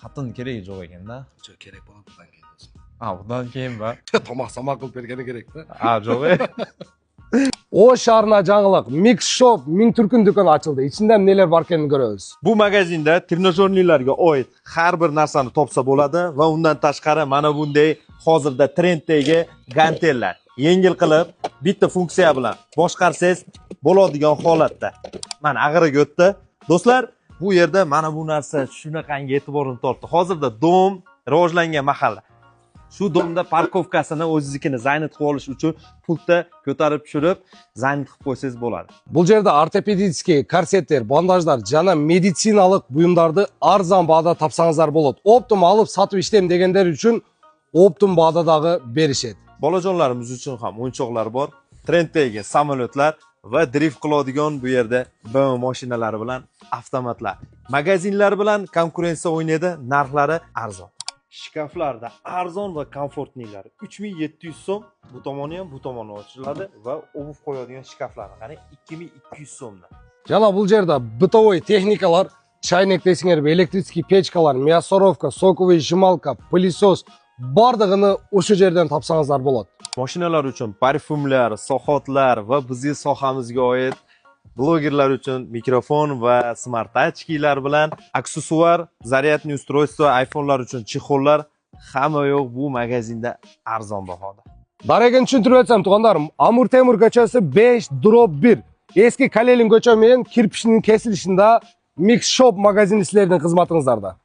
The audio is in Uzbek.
Xotin keragi yo'q ekanda. Жок, керек болот мындан кийин. A, bundan keyin ba? Тамак самак кылып бергени керек да. A, yo'q. Ош шаарына жаңылык, Mix Shop миң түркүн дүкөнү ачылды. Ичинде эмнелер бар экенин көрөбүз. Bu magazinda тренажёрный larga oid har bir narsani topsa bo'ladi va undan tashqari mana bunday hozirda trenddagi gantellar. Yengil qilib bitta funksiya bilan boshqarsangiz bo'ladigan holatda. Mana ag'iriga o'tdi. Do'stlar, bu yerda mana bu narsa shunaqangi e'tiborimni tortdi. Hozirda дом rivojlangan mahalla. Shu дом da парковка sini o'zingiznikini занять qilib olish uchun pultda ko'tarib tushirib, занять qilib qo'ysangiz bo'ladi. Бул жерде ортопедический корсеттер, бандаждар жана медициналык буюмдарды арзан баада тапсаңыздар болот. Оптом алып сатып иштейм дегендер үчүн оптом баада дагы беришет. Bolajonlarimiz uchun ham o'yinchoqlar bor. Trenddagi samolyotlar va drift qiladigan bu yerda BMW mashinalari bilan avtomatlar. Magazinlar bilan konkurensiya o'ynaydi, narxlari arzon. Shkaflarda arzon va комфортный lari 3700 so'm. Bu tomoni ham, bu tomoni ochiladi va обувь qo'yadigan shkaflarni qarang, 2200 so'mdan. Жана бул жерде бытовой техникалар, чайник дейсиңерби, электрический печкалар, мясорубка, соковыжималка, пылесос, бардыгын ушул жерден тапсаңыздар болот. Mashinalar uchun parfyumlar, soatlar va bizning sohamizga oid blogerlar uchun mikrofon va smart очки lar bilan aksessuar, зарядный устройство, iPhone'lar uchun чехол lar, hamma yo'q bu magazinda arzon bahoda. Дарегин түшүндүрүп өтсөм, туугандарым, Амур Темур көчөсү 5/1, эски Калелин көчө менен Кирпичнин кесилишинде Mix Shop магазини силердин кызматыңыздарда.